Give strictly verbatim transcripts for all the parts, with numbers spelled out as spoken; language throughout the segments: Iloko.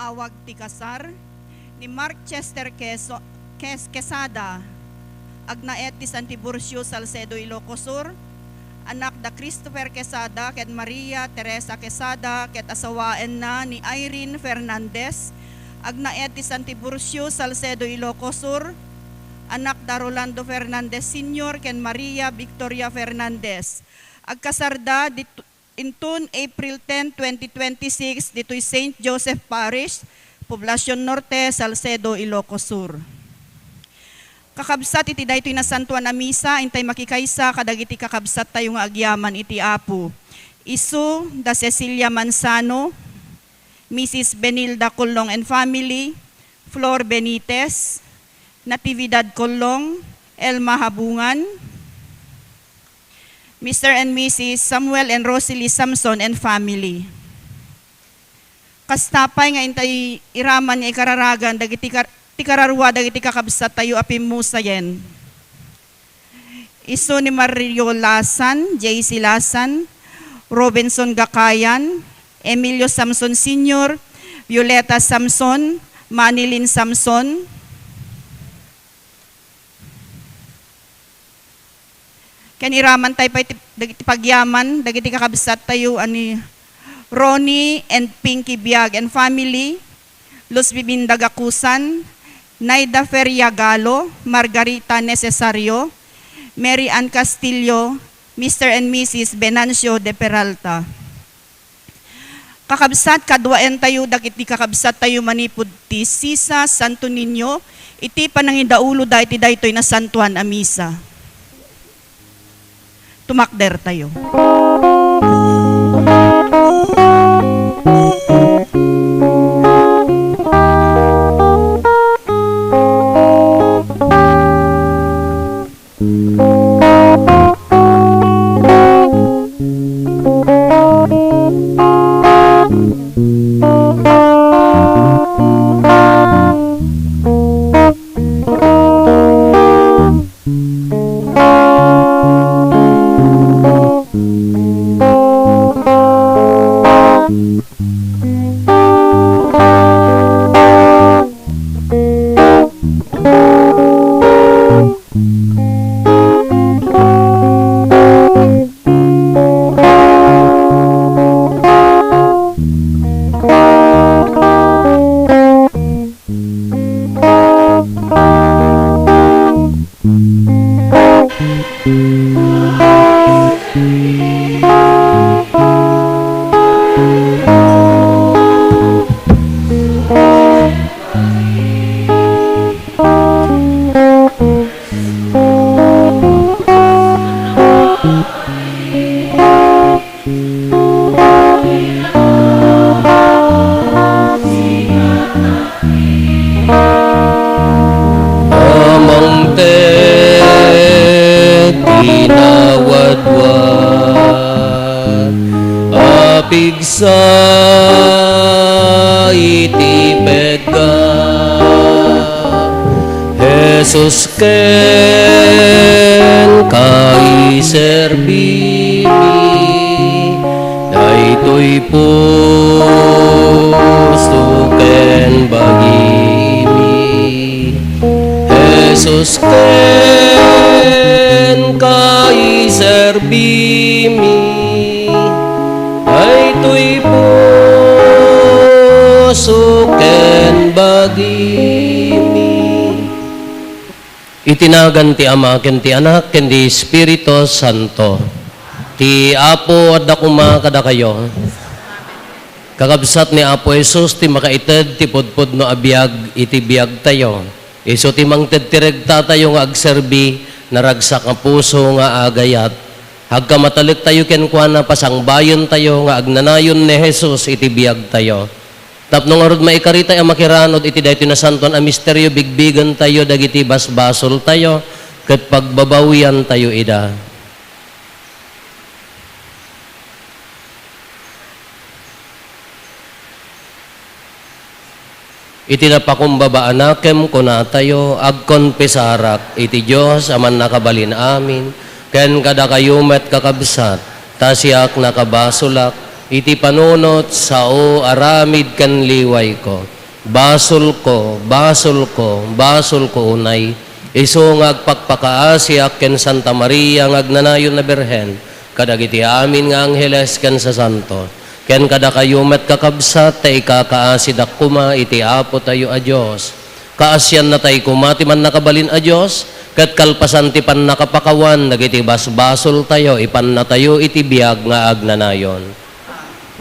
Awag ti kasar ni Mark Chester Queso-, Ques-, Quesada, agnaed ti San Tiburcio, Salcedo, Ilocos Sur, anak da Christopher Quesada ken Maria Teresa Quesada, ket asawaenna ni Irene Fernandez, agnaed ti San Tiburcio, Salcedo, Ilocos Sur, anak da Rolando Fernandez Senior ken Maria Victoria Fernandez. Agkasarda dit-, Inton April ten, twenty twenty-six, ditoy Saint Joseph Parish, Poblacion Norte, Salcedo, Ilocos Sur. Kakabsat, iti daytoy nasantoan a misa, intay makikaysa kadagiti kakabsattayo nga agyaman iti Apo. Isu da Cecilia Manzano, Missus Benilda Colong and family, Flor Benitez, Natividad Colong, Elma Habungan, Mister and Missus Samuel and Rosalie Samson and family. Kasta pay nga intay iraman nga ikararagan dagiti kar-, ti kararua dagiti kakabsattayo a pimmusayen. Isu ni Mario Lasan, J C Lasan, Robinson Gakayan, Emilio Samson Senior, Violeta Samson, Manilyn Samson, ken iraman tayo pay ti, dagiti pagyaman, dagiti kakabsattayo a ni Ronnie and Pinky Biag and family, Luz Biminda Gacusan, Naida Feria Galo, Margarita Necesario, Mary Ann Castillo, Mister and Missus Venancio de Peralta. Kakabsat, kaduaentayo dagiti kakabsattayo manipud ti Sisa Santo Niño iti panangidauloda iti daytoy nasantoan a misa. Tumakdertayo. Amangted ti nawadwad a pigsa iti pegga. Jesus, kenka iserbimi, daytoy puso ken bagimi. Jesus, kenka iserbimi, daytoy puso ken bagimi. Iti nagan ti Ama, ken ti Anak, ken ti Espiritu Santo. Ti Apo adda koma kadakayo. Kakabsat ni Apo Jesus ti makaited ti pudpudno a biag iti biagtayo. Isu ti mangted ti regtatayo nga agserbi, naragsak nga puso nga agayat. Agkamatalektayo kenkuana, pasangbayentayo nga agnanayon ni Jesus iti biagtayo. Tapno ngarud, maikaritay a makiranud iti daytoy nasantoan a misterio, bigbigentayo dagiti basbasoltayo ket pagbabawiantayo ida. Iti napakumbaba a nakem, kunatayo, agkonfesarak iti Dios a Mannakabalin-amin, ken kadakayo met, kakabsat, ta siak nakabasolak, Iti panunot, sao, aramid ken liwayko. Basolko, basolko, basolko unay. Isu nga agpakpakaasiak ken Santa Maria nga agnanayon a Birhen, kadagiti amin nga angheles ken sasanto, ken kadakayo met, kakabsat, ta ikakaasidak koma iti Apotayo a Dios. Kaasiannatay koma ti Mannakabalin a Dios, ket kalpasan ti pannakapakawan dagiti basbasoltayo, ipannatayo iti biag nga agnanayon.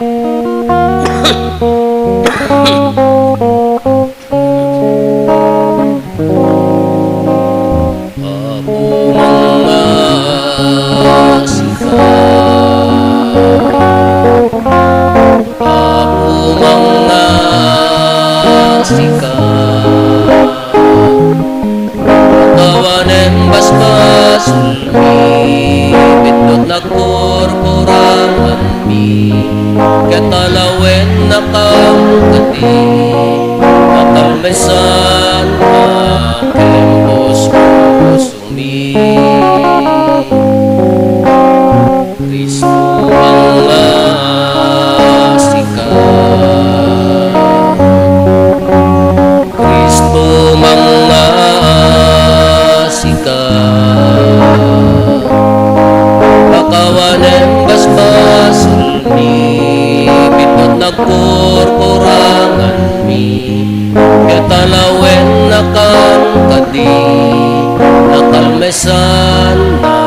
Apo, mangngasika. Apo, mangngasika. Awanen basbasolmi, bitbit nagkurkuranganmi, ket alawennakam kadi, nakalmesanna ken puspusomi. Cristo, mangngasika. Cristo, mangngasika. Pakawanem basbasolmi, bitbit nagkurkuranganmi, ket alawennakam kadi, nakalmesanna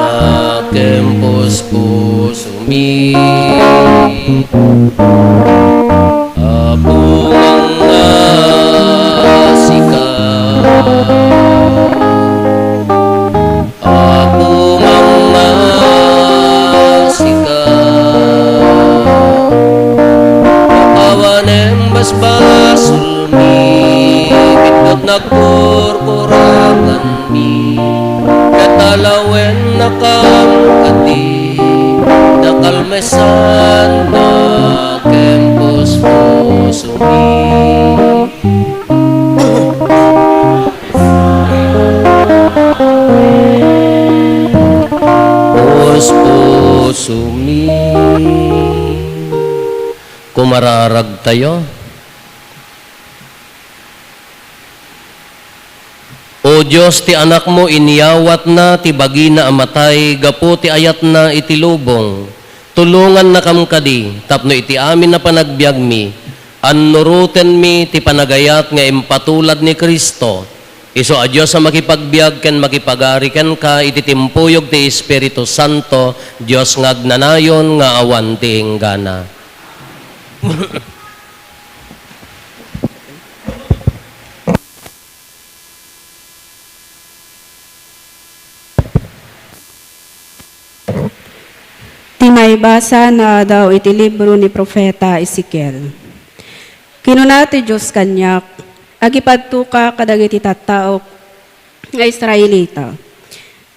ken puspusomi. Apo, mangngasika. Apo, mangngasika. Pakawanem basbasolmi, bitbit nagkurkuranganmi, ket alawennakam kadi, nakalmesanna ken puspusomi. Puspusomi. Kumararagtayo. O Dios, ti Anakmo, inyawatna ti bagina a matay gapu ti ayatna iti lubong. Tulongannakam kadi tapno iti amin a panagbiagmi, annurotenmi ti panagayat nga impatulad ni Cristo. Isu a Dios a makipagbiag ken makipagari kenka iti timpuyog ti Espiritu Santo, Dios nga agnanayon nga awan ti inggana. Ti maibasa naadaw iti libro ni Profeta Ezekiel. Kinuna ti Dios kaniak, "Agipadtoka kadagiti tattaok nga Israelita.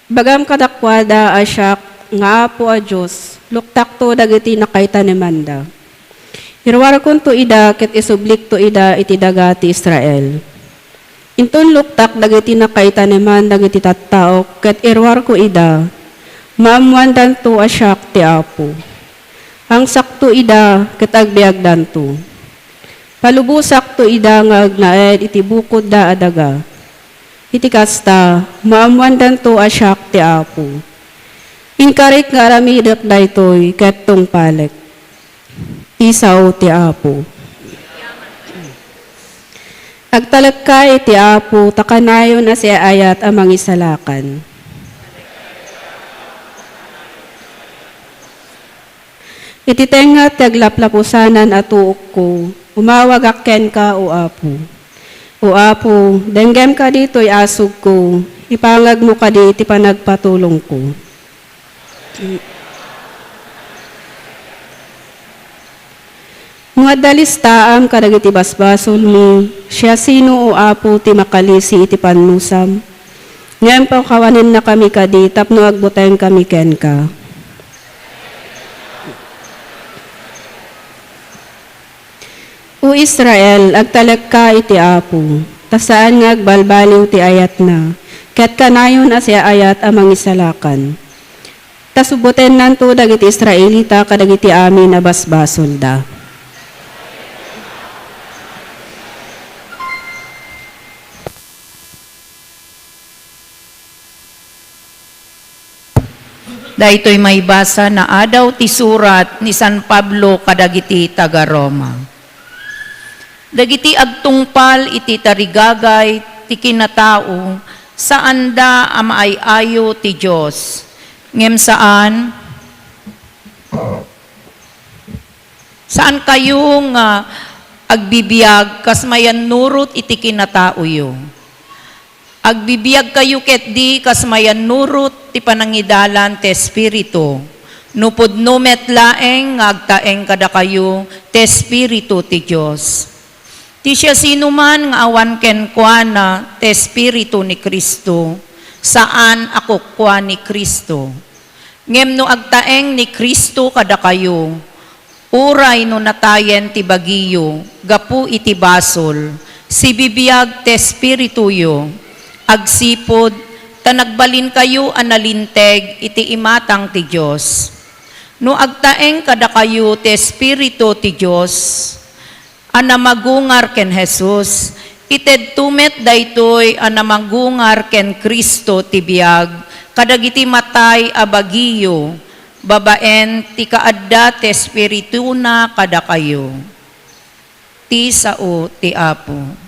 Ibagam kadakuada a siak nga Apo a Dios, luktakto dagiti nakaitanemanda. Iruarkonto ida ket isublikto ida iti daga ti Israel. Inton luktak dagiti nakaitaneman dagiti tattaok ket iruarko ida, maammoandanto a siak ti Apo. Angsakto ida ket agbiagdanto. Palubosakto ida nga agnaed iti bukodda a daga. Iti kasta, maammoandanto a siak ti Apo. Inkarik nga aramidek daytoy ket tungpalek. Ti sao ti Apo." Agtalekka iti Apo ta kanayon a siaayat a mangisalakan. Iti tengnga ti aglaplapusanan a tuokko, umawagak kenka, O Apo. O Apo, denggem kadi toy asugko, ipangagmo kadi ti panagpatulongko. No adda listaam kadagiti basbasolmi, siasino, O Apo, ti makalisi iti pannusam? Ngem pakawanennakami kadi tapno agbutengkami kenka. O Israel, agtalekka iti Apo, ta saan nga agbalbaliw ti ayatna, ket kanayon a siaayat a mangisalakan. Ta subutennanto dagiti Israelita kadagiti amin a basbasolda. Daytoy maibasa naadaw ti surat ni San Pablo kadagiti taga-Roma. Dagiti agtungpal iti tarigagay ti kinatao, saanda a maay-ayo ti Dios, ngem saan, saan kayo nga agbibiag kas mayannurot iti kinataoyo. Agbibiagkayo ketdi kas mayannurot ti panangidalan ti Espiritu, no pudno met laeng nga agtaeng kadakayo ti Espiritu ti Dios. Ti siasinoman nga awan kenkuana ti Espiritu ni Cristo, saan a kukua ni Cristo. Ngem no agtaeng ni Cristo kadakayo, uray no natayen ti bagiyo gapu iti basol, sibibiag ti espirituyo, agsipud ta nagbalinkayo a nalinteg iti imatang ti Dios. No agtaeng kadakayo ti Espiritu ti Dios, a namagungar ken Jesus, itedto met daytoy a namagungar ken Cristo ti biag kadagiti matay a bagiyo, babaen ti kaadda ti Espirituna kadakayo. Ti sao ti Apo.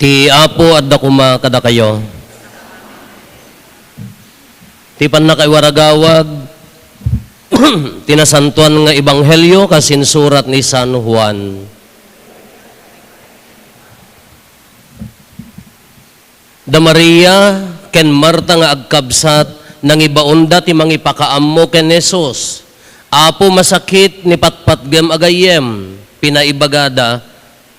Ti Apo adda koma kadakayo. Ti pannakaiwaragawag ti nasantoan nga ebanghelio kas insurat ni San Juan. Da Maria ken Marta nga agkabsat, nangibaonda ti mangipakaammo ken Jesus. "Apo, masakit ni patpatgem a gayyem," pinaibagada.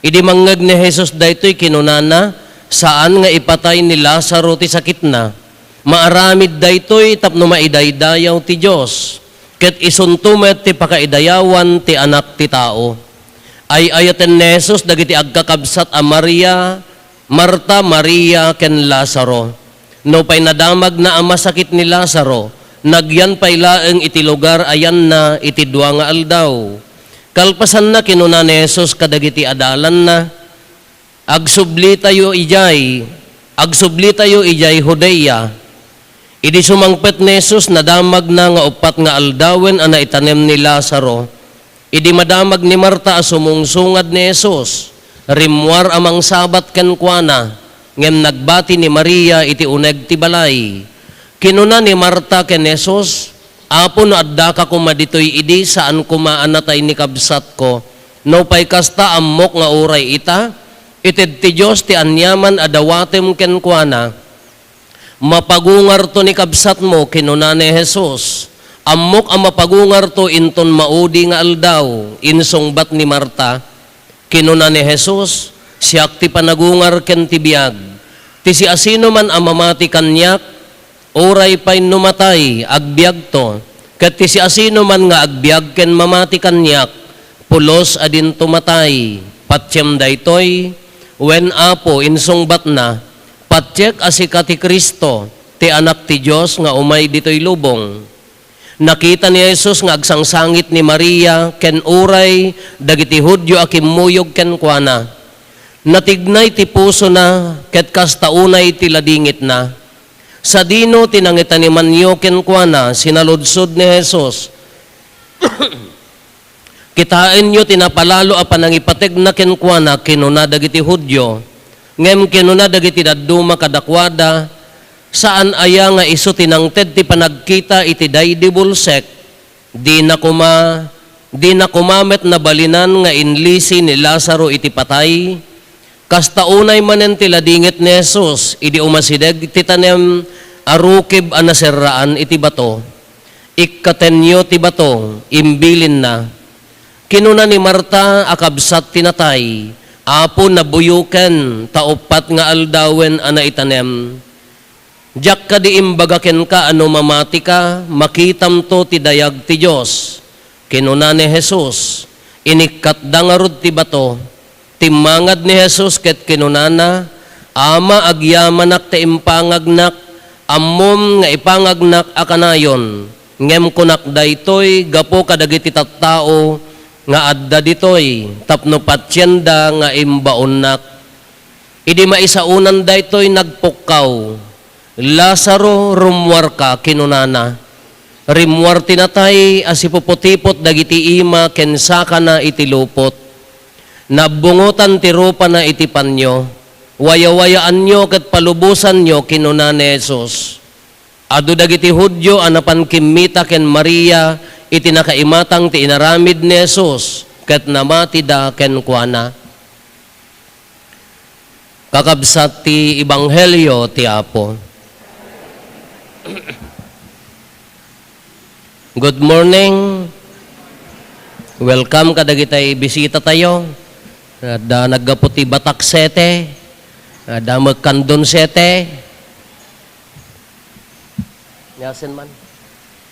Idi mangngeg ni Jesus daytoy, kinunana, "Saan nga ipatay ni Lazaro ti sakitna. Maaramid daytoy tapno maidaydayaw ti Dios, ket isunto met ti pakaidayawan ti Anak ti Tao." Ay-ayaten ni Jesus dagiti agkakabsat a Maria, Marta, Maria, ken Lazaro. Nupay nadamagna a masakit ni Lazaro, nagyan pay laeng iti lugar a yanna iti dua nga aldaw. Kalpasanna, kinuna ni Jesus kadagiti adalanna, "Agsublitayo idiay, agsublitayo idiay Judea." Idi sumangpet ni Jesus, nadamagna nga uppat nga aldawen a naitanem ni Lazaro. Idi madamag ni Marta a sumungsungad ni Jesus, rimmuar a mangsabat kenkuana, ngem nagbati ni Maria iti uneg ti balay. Kinuna ni Marta ken Jesus, "Apo, no addaka koma ditoy idi, saan koma a natay ni kabsatko. Nupay kasta, ammok nga uray ita, ited ti Dios ti aniaman a dawatem kenkuana." "Mapagungarto ni kabsatmo," kinuna ni Jesus. "Ammok a mapagungarto inton maudi nga aldaw," insungbat ni Marta. Kinuna ni Jesus, "Siak ti panagungar ken ti biag. Ti siasinoman a mamati kaniak, uray pay no matay, agbiagto. Ket ti siasinoman nga agbiag ken mamati kaniak, pulos a dinto matay. Patiem daytoy?" "Wen, Apo," insungbatna, "patiek a sika ti Cristo, ti Anak ti Dios nga umay ditoy lubong." Nakita ni Jesus nga agsangsangit ni Maria ken uray dagiti Judio a kimmuyog kenkuana. Natignay ti pusona ket kasta unay ti ladingitna. "Sadino ti nangitanimanyo kenkuana?" sinaludsod ni Jesus. "Kitaenyo ti napalalo a panangipategna kenkuana," kinuna dagiti Judio. Ngem kinuna dagiti dadduma kadakuada, "Saan aya nga isu ti nangted ti panagkita iti daydi bulsek? Dina koma, dina koma met nabalinan nga inlisi ni Lazaro iti patay. Kasta unay manen ti ladingit ni Jesus idi umasideg ti tanem a rukib a naserraan iti bato. "Ikkatenyo ti bato," imbilinna. Kinuna ni Marta a kabsat ti natay, "Apo, nabuyoken ta uppat nga aldawen a naitanem. Diak kadi imbaga kenka a no mamatika, makitamto ti dayag ti Dios." Kinuna ni Jesus, inikkatda ngarud ti bato. Timmangad ni Jesus ket kinunana, "Ama, agyamanak ta impangagnak, ammom nga ipangagnak a kanayon. Ngem kunak daytoy gapu kadagiti tattao nga adda ditoy tapno patienda nga imbaonnak." Idi maisaonan daytoy, nagpukkaw. "Lazaro, rummuarka," kinunana. Rimmuar ti natay a sipuputipot dagiti ima ken sakana iti lupot. Nabbungotan ti rupana iti panio. "Wayawayaanyo ket palubosanyo," kinuna ni Jesus. Adu dagiti Judio a napan kimmita ken Maria iti nakaimatang ti inaramid ni Jesus, ket namatida kenkuana. Kakabsat ti Ebanghelio ti Apo. Good morning. Welcome kadagitay bisita tayo. Adda naggapu ti Batak Sete. Adda met Candon Sete. Niasen man.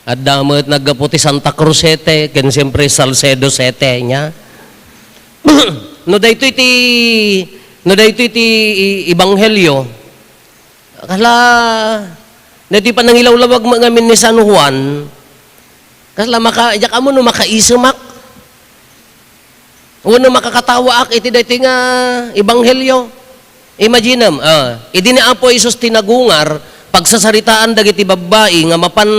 Adda met naggapu ti Santa Cruz Sete, ken siempre Salcedo Sete, nya. No daytoy ti, no daytoy ti i-, ebanghelio, kasla, daytoy panangilawlawag mo ngamin ni San Juan, kasla maka, diak ammo no makaisemak. Wenno makakatawaak iti daytoy nga ebanghelio. Imaginem, ah, idi ni Apo Jesus ti nagungar, pagsasaritaan dagiti babbai nga mapan,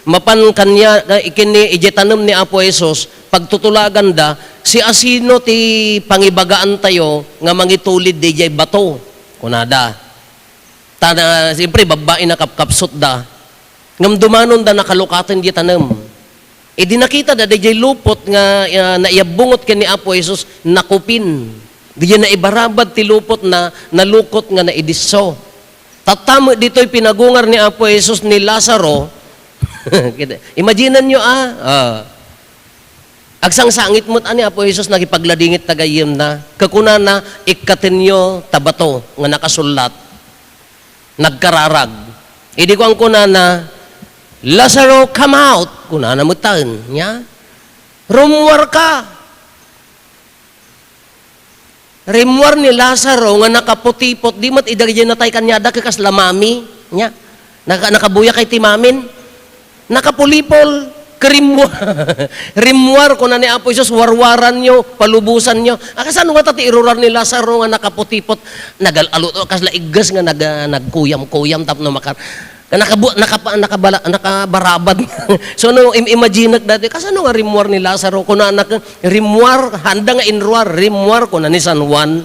mapan kaniana, ken ni, idiay tanem ni Apo Jesus, pagtutulaganda, siasino ti pangibagaantayo nga mangitulid diay bato? Kunada. Ta, na, siyempre, babbai, nakapkapsutda. Ngem dumanonda, nakalukaten diay tanem. Idi nakitada daydiay lupot nga, ah, naiyabbungot ken ni Apo Jesus, nakupin. Diay naibarabad ti lupotna, nalukot nga naidisso. Tatta met ditoy pinagungar ni Apo Jesus ni Lazaro. Kita, imaginenyo, ah. Ah. Agsangsangit met a ni Apo Jesus nakipagladingit ta gayyemna. Ket kunana, "Ikkatenyo ta bato nga nakasullat." Nagkararag. Idi kuan kunana, "Lazaro, come out!" Kunana metten, nya? "Rummuarka!" Rimmuar ni Lazaro nga nakaputipot, di met idagiti natay kaniada ket kasla mami, nya? Naka-, nakabuyak ti mamin. Nakapulipol, ket rimmuar. Rimmuar, kuna ni Apo Jesus, "Warwaranyo, palubosanyo." A, kasano ngata ti irurar ni Lazaro nga nakaputipot? Nagal-aluto, kasla igges nga nag-, nagkuyam-kuyam tapno makar-, nakabu-, nakapa-, nakabala-, nakabarabad. So, no, im-, imaginek daytoy, kasano nga rimmuar ni Lazaro? Kunanak, "Rimmuar, haanda nga inruar, rimmuar," kuna ni San Juan.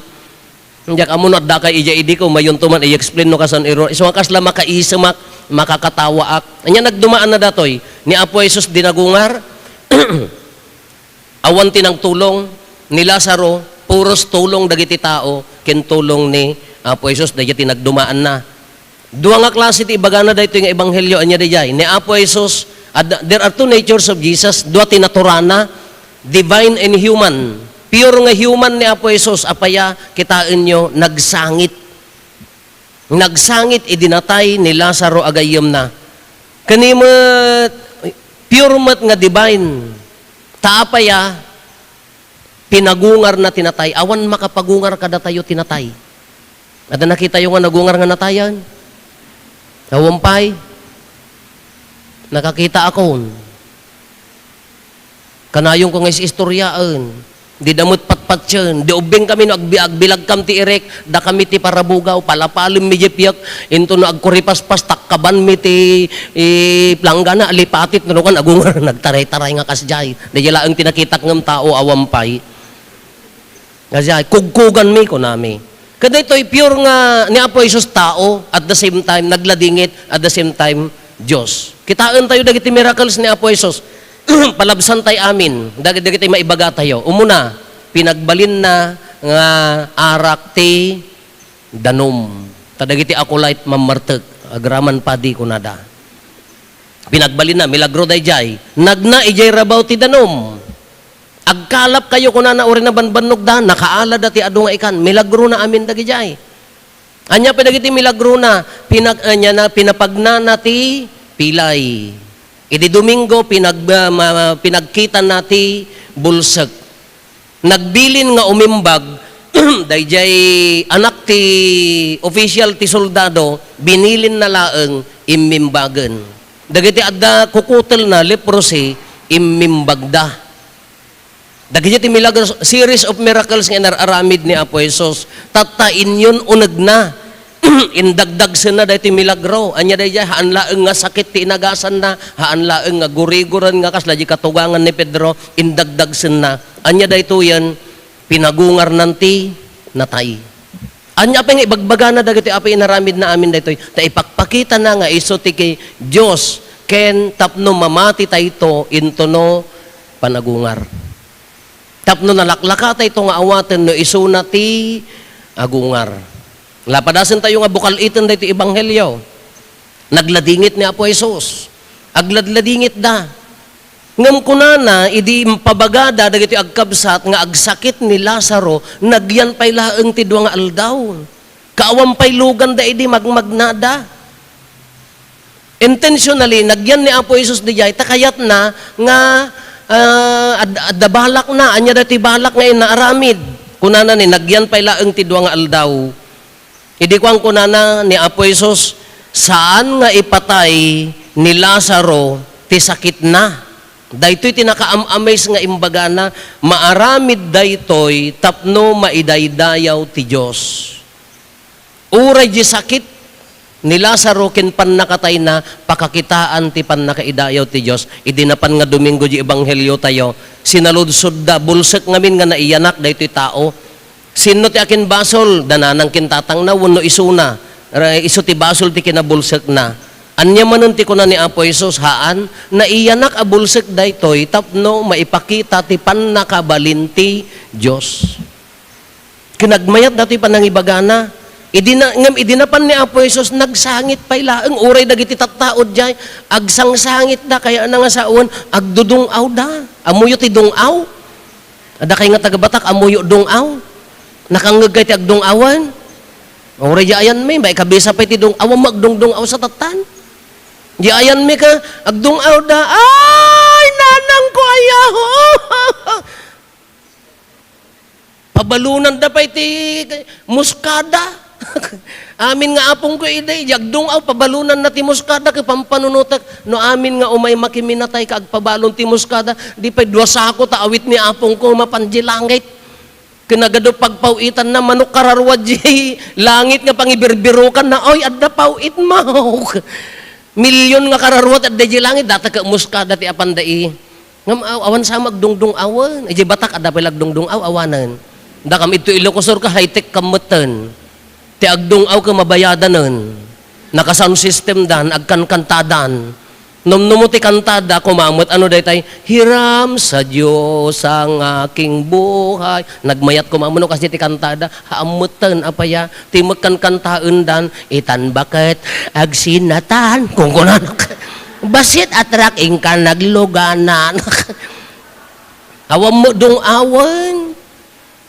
Diak ammo no addakay idiay idi, kumayonto man i-explain no kasano iruar. Isu nga kasla makaisemak, makakatawaak. Ania nagdumaanna daytoy? Ni Apo Jesus dinagungar, awan ti nagtulong, ni Lazaro, puros tulong dagiti tao, ken tulong ni Apo Jesus, daydiay ti nagdumaanna. Dua nga klase ti ibagana daytoy nga ebanghelio, ania daydiay? Ni Apo Jesus, ad-, there are two natures of Jesus, dua ti naturana, divine and human. Pure nga human ni Apo Jesus, apay a, kitaenyo, nagsangit. Nagsangit idi natay ni Lazaro a gayyemna. Ken ni met, pure met nga divine. Ta apay a, pinagungarna ti natay, awan makapagungar kadatayo ti natay. Adda nakitayo nga nagungar nga natayan? Awan pay. Nakakitaakon. Kanayonko nga is-istoriaen. Dida met patpatien. Di ubbingkami no agbi-, agbilagkam ti irek, dakami ti parabugaw, palapalemmi diay piek, into no agkuripaspas, takkabanmi ti, i, planggana, lipatit, no kan agungar, nagtaray-taray nga kasdiay. Daydiay laeng ti nakitak ngem tao, awan pay. Kasdiay, kugkuganmi, kunami. Ket daytoy pure nga ni Apo Jesus tao, at the same time, nagladingit, at the same time, Dios. Kitaentayo dagiti miracles ni Apo Jesus. palabsantay amin, dagiti maibagatayo. Umuna, pinagbalinna nga arak ti danum. Ta dagiti Acolyte mammartek, agraman padi kunada. Pinagbalinna, milagro dayjay. Nagna idiay rabaw ti danum. Agkalapkayo kunana, uray nabanbannogda, nakaalada ti adu nga ikan. Milagrona amin dagidiay. Ania pay dagiti milagrona? Pinag-, ania na, pinapagnana ti pilay. Idi Domingo, pinag-, ah, ma-, pinagkitana ti bulsek. Nagbilin nga umimbag, daydiay anak ti official ti soldado, binilinna laeng immimbagen. Dagiti adda kukutelna, leprosy, immimbagda. Dagiti ti milagro, series of miracles nga inar-aramid ni Apo Jesus. Tatta, inyon unegna. Indagdagsenna daytoy milagro. Ania daydiay? Haan laeng nga sakit ti inagasanna. Haan laeng nga guriguren nga kasla di katugangan ni Pedro. Indagdagsenna. Ania daytoyen? Pinagungarnan ti natay. Ania pay nga ibagbagana dagiti Apo inaramidna amin daytoy? Ta ipakpakitana nga isu ti ki-, Dios ken tapno mamati tayto intono panagungar. Tapno nalaklakatayto nga awaten no isuna ti agungar. Lapadasentayo nga bukal-iten daytoy ebanghelio. Nagladingit ni Apo Jesus. Agladladingitda. Ngem kunana, idi impabagada dagiti agkabsat nga agsakit ni Lazaro, nagyan pay laeng ti dua nga aldaw. Kaawan pay luganda idi magmagnada. Intentionally, nagyan ni Apo Jesus diay, ta kayatna nga, ah, ad-, adda balakna, ania daytoy balak nga inaaramid. Kunana ni, nagyan pay laeng ti dua nga aldaw. Idi kuan kunana ni Apo Jesus, saan nga ipatay ni Lazaro ti sakitna. Daytoy ti nakaam-amaze nga imbagana, maaramid daytoy tapno maidaydayaw ti Dios. Uray di sakit ni Lazaro ken pannakatayna, pakakitaan ti pannakaidayaw ti Dios. Idi napan nga Domingo di ebanghelio tayo, sinaludsodda, bulsek ngamin nga naiyanak daytoy tao. Sinno ti akinbasol? Da nanang ken tatangna wenno isuna? Ra-, isu ti basol ti kinabulsekna. Ania manen ti kuna ni Apo Jesus? Haan, naiyanak a bulsek daytoy tapno maipakita ti pannakabalin ti Dios. Ken nagmayat datoy panangibagana. Idi na, ngem idi napan ni Apo Jesus, nagsangit pay laeng. Uray dagiti tattao diay, agsangsangitda, kayatna nga sawen, agdudung-awda. Ammoyo ti dung-aw? Adda kay nga taga-Batak, ammoyo dung-aw? Nakangngeg kay ti agdung-awen? Uray di ayanmi, maikabisa pay ti dung-aw, ammo agdungdung-aw sa tattan. Di ayanmi ka, agdung-awda, "Ay, nanangko, ayaw!" Pabalonanda pay ti muskada. Amin nga apongko idi, agdung-aw, pabalonanna ti muskada ket pampanunotek. No amin nga umay makiminatay ka agpabalon ti muskada, di pay dua sako ta awit ni apongko mapan di langit. Ken nagadu pagpaw-itanna, manok kararua di langit nga pangibirbirukanna, "Oy, adda paw-itmo." Milyon nga kararua ti adda di langit, data ket muskada ti apanda i. Ngem aw-, awan sa magdungdung-awen. Idiay Batak, adda pay lagdungdung-aw, awanen. Dakam idto Ilocos Sur ka, high-tech kam metten. Ti agdung-aw ket mabayadanen. Naka-sound system dan, agkankantadan. Numnumo ti kantada, kumamet, ano daytay? "Hiram sa Diyos ang aking buhay." Nagmayat kumamet no kasi ti kantada, haammetten, apaya, ti mekkankantaendan, "Itan baket, agsinatan," kungkunan. Bassit a truck, inka nagluganan. Awan mo dung-awen.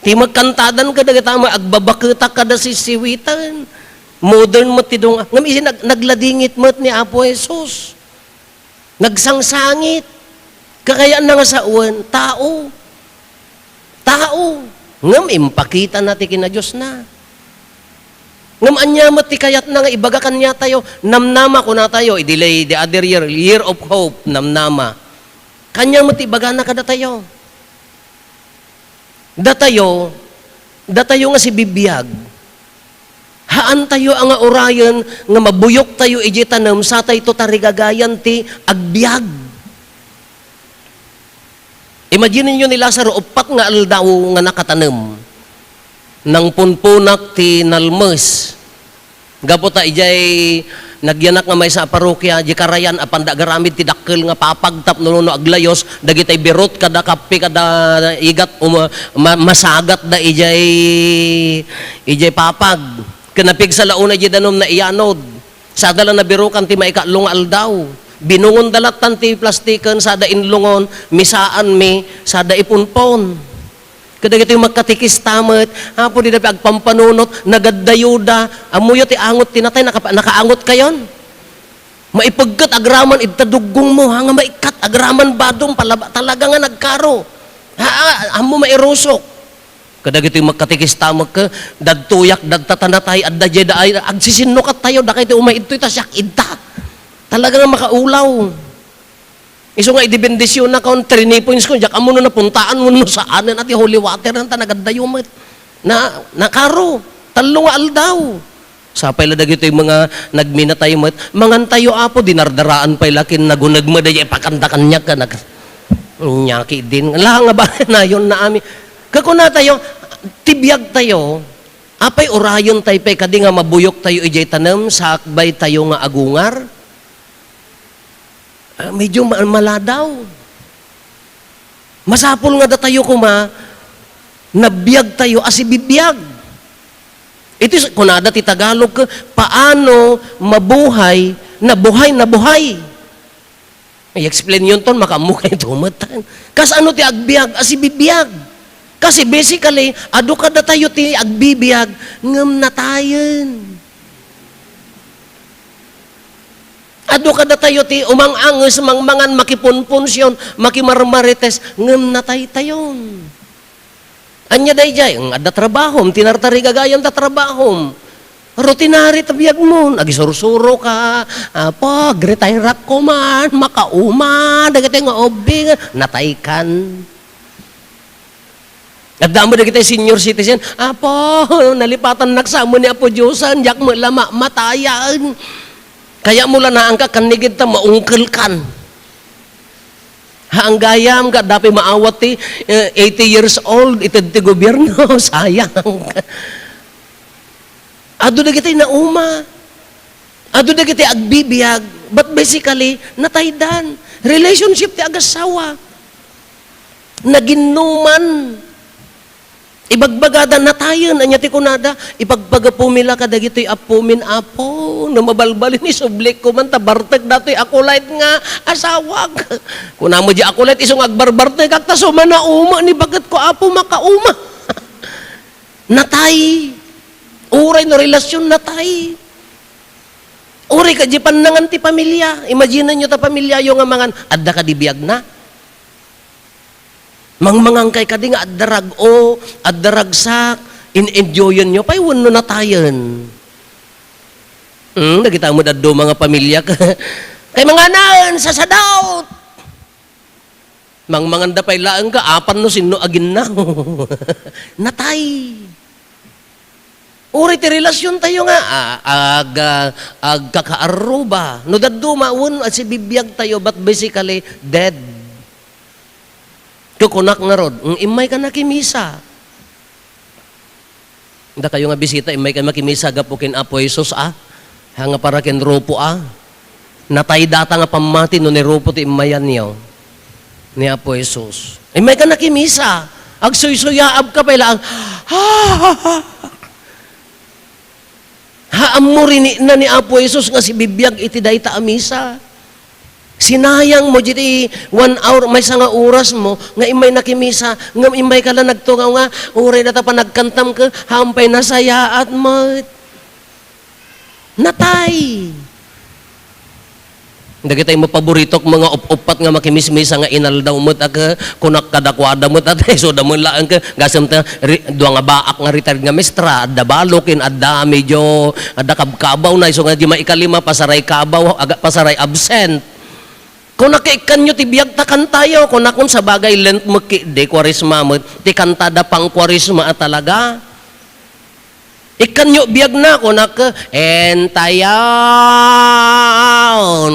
Ti magkantadan kadagita, ma-, agbabaketak kada sisiwiten. Modern met ti dung-, ngem isi nag-, nagladingit met ni Apo Jesus. Nagsangsangit. Kakayaanna nga sawen, tao. Tao. Ngem impakitana ti kinadiosna. Ngem ania met ti kayatna nga ibaga kaniatayo? Namnama, kunatayo, idi lay the other year, year of hope, namnama. Kaniana met ti ibagana kadatayo? Datayo, datayo nga sibibiag, haantayo a nga urayen nga mabuyoktayo idiay tanem, satayto tarigagayan ti agbiag. Imaginenyo ni Lazaro, uppat nga aldaw nga nakatanem. Nangpunpunak ti nalmes. Gapu ta idiay, Nagyanak nga maysa a parokia, di karayan, apanda agaramid ti dakkel nga papag tapno no aglayos, dagitay birot kada kape, kada igat, um, ma-, masagat da ijay, ijay papag. Ken napigsa la unay di danum naiyanod. Sada la nabirukan ti maikaallo nga aldaw. Binungonda lattan ti plastiken, sada inlungon, misaanmi, sada ipunpon. Kadagitoy magkatikista met, Apo, dida pay agpampanunot, nagaddayoda. Ammoyo ti angot ti natay, nakapa-, nakaangot kayon? Maipegket agraman ita duggongmo, ha, nga maikkat agraman badom, palaba-, talaga nga nagkaro. Ha, ammo mairusok. Kadagitoy magkatikista met, dadtoyak, dadta ta natay, adda diay da ay, agsisinnukat tayo, dakay ti umay idtoy, ta siak idta. Talaga nga makaulaw. Isu nga idi bendisionakon, three points ko, diak ammo no napuntaan wenno saanen a ti holy water, anta nagaddayo met. Na, nakaro, tallo nga aldaw. Sapay la dagitoy mga nagminatay met, mangan tayo, Apo, dinardaraan pay la ken naguneg met, daydiay pakanda kaniak, ken nag-, inyaki din. Ala nga ba, nayon na amin. Kakuna tayo, ti biag tayo, apay urayon tayo pay kadi nga mabuyok tayo idiay tanem, sakbay tayo nga agungar? Ah, medyo ma-, maladaw. Masapul nga datayo koma, nabiag tayo a sibibiag. Iti s-, kunada ti Tagalog, paano mabuhay, nabuhay, nabuhay. I-explain yun ton, makaammo kayo tumet. Kas ano ti agbiag a sibibiag? Kasi basically, adu kadatayo ti agbibiag, ngem natayen. Adu kadatayo ti umang-anges, mangmangan, makipunpunsion, makimarmarites, ngem nataytayon. Ania daydiay? Nga adda trabahom, tinartarigagayam ta trabahom. Rutinary ta biagmon, agisursuro ka, Apo, agretire-ak koman, makauma, dagiti nga ubbing, nataykan. Adda met dagiti senior citizen, "Apo, nalipatannak sa amin ni Apo Diosan, diak met la ma-, matayan." Kayatmo la naangka kannigid ta maungkelkan. Ha, ang gayam, ga, dapat maawat ti, eh, eighty years old, ited ti gobierno, sayang. Adu dagiti nauma. Adu dagiti agbibiag, but basically, nataydan. Relationship ti agassawa. Naginnuman. Ibagbagada, natayen, ania ti kunada? Ipagpagapomi la kadagitoy appomin, Apo, no mabalbalin, isublik koman ta bartek datoy Akulite nga asawak. Kunam, di Akulite, isu nga agbarbartekak, ta sumanauma ni baket ko, Apo, makauma. Natay. Uray no relasyon, natay. Uray kadi pannangan ti pamilya. Imagine-yo ta pamilyayo nga mangan, adda kadi biagna? Mangmangan kay kadi nga adda rag-o, adda ragsak, in-enjoyen-yo pay wenno natayen? Hmm, dagita met dadduma nga pamilya. Kay manganaen, sasadaot! Mangmanganda pay laeng ka, apan no sinno aginnaw. Natay. Uray ti relasyon tayo nga, ah, ag-, ah, agkakaarruba. No dadduma, wen, a sibibiag tayo, but basically, dead. Kukunak ngarud, "Mm, immay ka nakimisa." Dakayo nga bisita, immay ka makimisa gapu ken Apo Jesus, a? Ha, nga para ken Rufo, a? Natay data nga pammati no ni Rufo ti immayanyo ni Apo Jesus. Immay ka nakimisa, agsuysuyaab ka pay laeng, ha, ammo rinikna ni Apo Jesus nga sibibiag iti dayta a misa. Sinayang mo diti one hour, maysa nga oras mo, nga immay nakimisa, ngem immay ka la nagtungaw nga, uray data panagkantam ket, hampay nasayaat met. Natay. Dagitay mo paboritok, mga up-uppat nga makimismisa nga inaldaw met, a, ke, kunak kadakuada met, a, isu da met laeng ke, gasem ta, ri-, dua nga baak nga retired nga mestra, adda balo ken adda medyo, adda kabkabaw na, isu nga di maikalima, pasaray kabaw, aga, pasaray absent. Kunak, ikkanyo ti biag ta kantayo, kunak, kun sabagay, Lent met ketdi, Kuaresma met, ti kanta da pang-Kuaresma a talaga. Ikkanyo biagna, kunak, "Entayon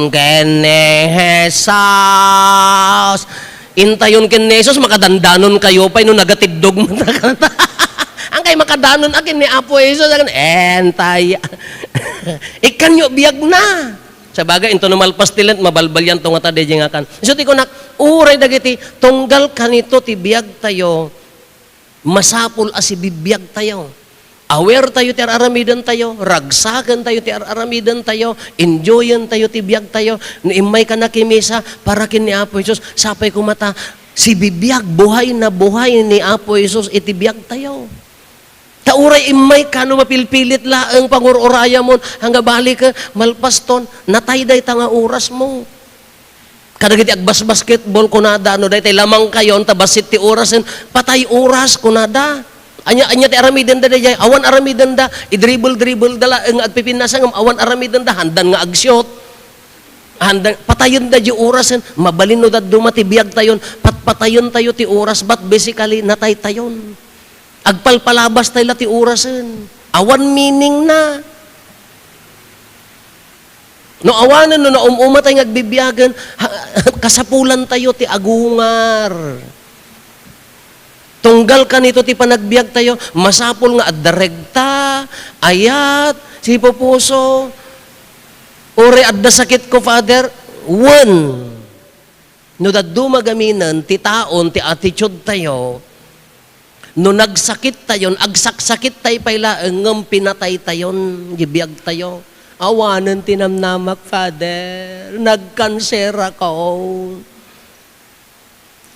ken ni Jesus." Intayon ken ni Jesus, makadandanon kayo pay no nagatiddog mo ta kanta. Ang kay makadanon a ken ni Apo Jesus, ang entay-, Ikkanyo biagna. Sabagay, intono malpas ti Lent, mabalbalianto ngata daydiay nga kan. Isu ti kunak, uray dagiti tunggal kanito ti biagtayo, masapul a sibibiagtayo. Aware tayo ti ar-aramidentayo, ragsaken tayo ti ar-aramidentayo, enjoyen tayo ti biagtayo. No immay ka nakimisa para ken ni Apo Jesus, sapay koma ta sibibiag, buhay na buhay ni Apo Jesus iti biagtayo. Ta uray immay ka no mapilpilit laeng pangur-urayamon, angga balik, eh, malpaston, natay dayta nga orasmo. Kadagiti agbasbasketball, kunada, no daytay lamangkayon, ta bassit ti orasen, patay oras, kunada. Ania, ania ti aramidenda daydiay? Awan aramidenda, i-dribble-dribble da laeng nga agpipinasa, ngem awan aramidenda, handan nga agsiot. Handan, patayenda di orasen, mabalin no dadduma ti biagtayon, patpatayon tayo ti oras, but basically, natay tayon. Agpalpalabas tayo la ti orasen. Awan meaning na. No awanen, no naum-umatay nga agbibiagen, ha, kasapulan tayo ti agungar. Tunggal kanito ti panagbiag tayo, masapul nga adda regta, ayat, sipupuso, uray adda sakit ko, Father, wen. No dadduma gaminen ti taon, ti attitude tayo, no nagsakit tayon, agsaksakit tay pay laeng ngem pinatay tayon di biag tayo. Awanen ti namnamak, Father. Nagkanser ako.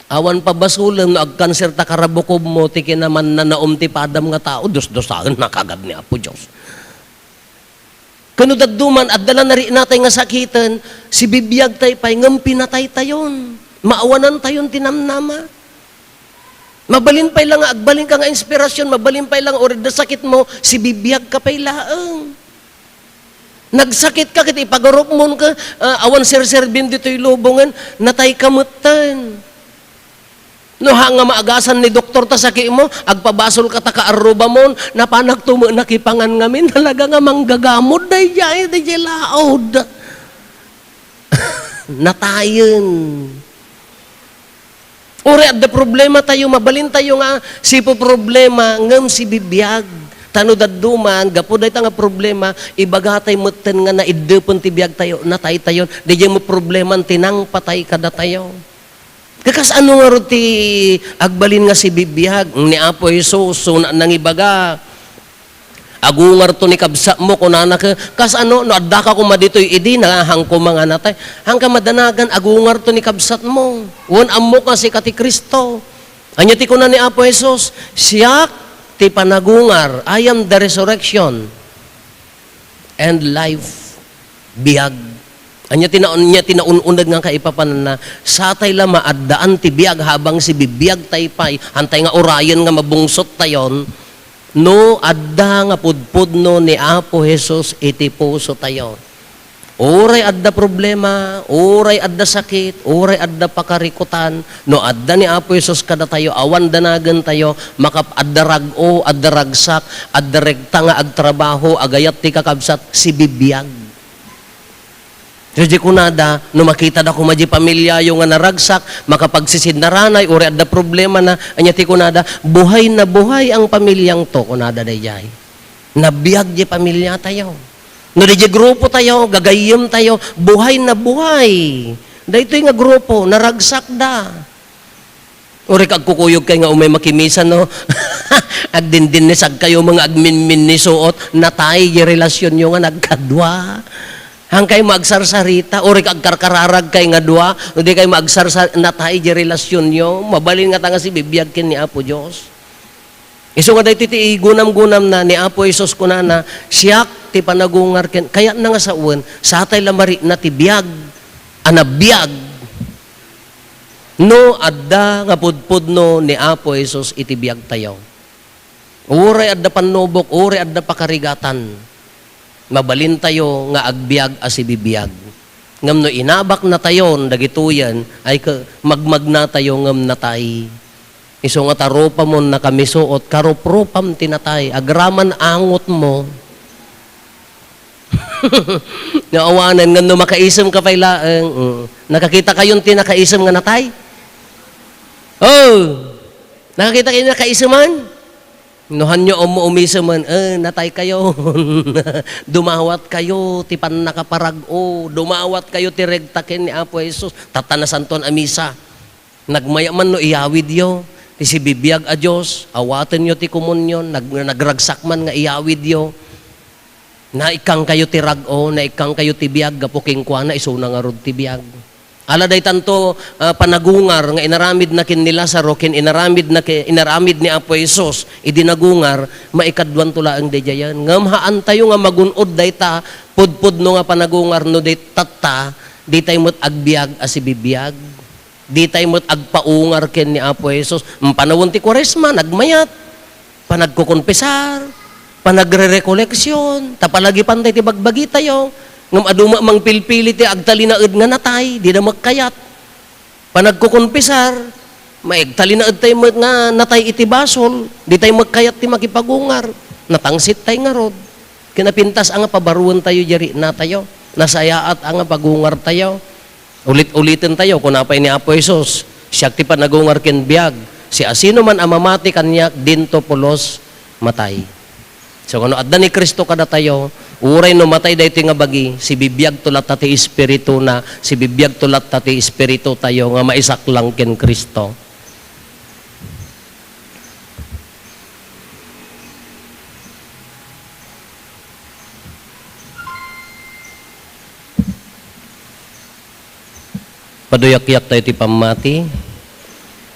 Awan pabasolem no agkanser ta karabukobmo ti kinamannanaom ti padam nga tao, dusdusaen na kagad ni Apo Dios. Ken no dadduma, adda la nariknatay nga sakiten, sibibiagtay pay, ngem pinatay tayon. Maawanan tayon ti namnama. Mabalin pay la nga agbalin ka nga inspirasyon, mabalin pay la nga uray adda sakitmo, sibibiag ka pay laeng. Nagsakit ka ket ipagarupmon ka, ah, awan serserbim ditoy lubongen, natay ka metten. No ha nga maagasan ni doktor ta sakitmo, agpabasol ka ta kaarrubamon, napanak tumo nakipangan ngamin, talaga nga manggagamot daydiay, daydiay laod. Natayen. Uray adda problema tayo, mabalin tayo nga sipoproblema, ngem sibibiag. Ta no dadduma, gapu dayta nga problema, ibaga tay metten nga naiddepen ti biag tayo, natay tayon. Daydiay met probleman ti nangpatay kadatayo. Kakas-ano ngarud ti agbalin nga sibibiag ni Apo Jesus? Suna nangibaga, "Agungarto ni kabsatmo," kunana, ke-, kas-ano, no addaka koma ditoy idi, na, han koma nga natay. Hanka madanagan, agungarto ni kabsatmo. Wen, ammok nga sika ti Cristo. Ania ti kuna ni Apo Jesus? "Siak ti panagungar." I am the resurrection and life. Biag. Ania ti na-, ania ti naun-uneg nga kaipapananna? Satay la maaddaan ti biag habang sibibiag tay pay, hantay nga urayen nga mabungsot tayon, no adda nga pudpudno ni Apo Jesus iti puso tayo. Uray adda problema, uray adda sakit, uray adda pakarikutan, no adda ni Apo Jesus kadatayo, awan danagen tayo, makap-, adda rag-o, adda ragsak, adda regta nga agtrabaho, agayat ti kakabsat, sibibiag. So, di kunada, no makitada koma di pamilyayo nga naragsak, makapagsisinnaranay, uray adda problemana, ania ti kunada, "Buhay na buhay ang pamilyang to," kunada daydiay. Nabiag di pamilya tayo. No, di grupo tayo, gagayyem tayo, buhay na buhay. Daytoy nga grupo, naragsak da. Uray ka agkukuyog kay nga umay makimisa, no? Agdindinnisag kayo, mga agminminni suot, natay di relasyon nyo nga nagkadua. Hangkay maagsarsarita, uray ka agkarkararag kay nga dua, no di kay maagsarsar-, natay di relasyon nyo. Mabalin nga ta nga sibibiag ken ni Apo Dios. Isu nga daytoy ti gunam-gunamna ni Apo Jesus, kunana, "Siak ti panagungar ken," kayatna nga sawen, satay la marikna ti biag a nabiag no adda nga pudpudno ni Apo Jesus iti biagtayo. Uray adda pannubok, uray adda pakarigatan. Mabalintayo nga agbiag a sibibiag. Ngem no inabaknatayon dagitoyen, ay ke-, magmagnatayo ngem natay. Isu nga ta rupamon nakamisuot, karuprupam ti natay, agraman angotmo. No awanen, ngem no makaisem ka pay laeng, mm. Nakakita kayon ti nakaisem nga natay? Oh! Nakakita kayo nakaiseman? No hanyo ummumisemen, eh, natay kayo. Dumawat kayo ti pannakaparag-o. Dumawat kayo ti regta ken ni Apo Jesus. Tatta nasantoan a misa. Nagmaya man no iyawidyo ti sibibiag a Dios, awatenyo ti komunion, nag-, nagragsak man nga iyawidyo. Naikkang kayo ti rag-o, naikkang kayo ti biag, gapu kenkuana, isuna ngarud ti biag. Ala daytanto, ah, panagungar nga inaramidna ken ni Lazaro, ken inaramidna ke-, inaramid ni Apo Jesus idi nagungar, maikaduanto laeng daydiayen. Ngem haantayo nga magun-od dayta pudpudno nga panagungar no di tatta, ditay met agbiag a sibibiag. Ditay met agpaungar ken ni Apo Jesus. Panawen ti Kuaresma, nagmayat. Panagkukonfesar, panagrerekoleksion, ta palagipan tayo ti bagbagitayo. Ngem adu met mangpilpili ti agtalinaed nga natay, dida met kayat. Panagkukonfesar, maigtalinaed tayo met nga natay iti basol, ditay met kayat ti makipagungar. Natangsit tayo ngarud. Kinapintas a nga pabaruentayo diay riknatayo. Nasayaat a nga pagungartayo. Ulit-uliten tayo, kuna pay ni Apo Jesus, "Siak ti panagungar ken biag. Siasinoman a mamati kaniak, dinto pulos matay." So, no adda ni Cristo kadatayo, uray no matay daytoy nga bagi, sibibiagto latta ti espirituna, sibibiagto latta ti espiritutayo nga maisaklang ken Cristo. Paduyakyak tayo ti pammati.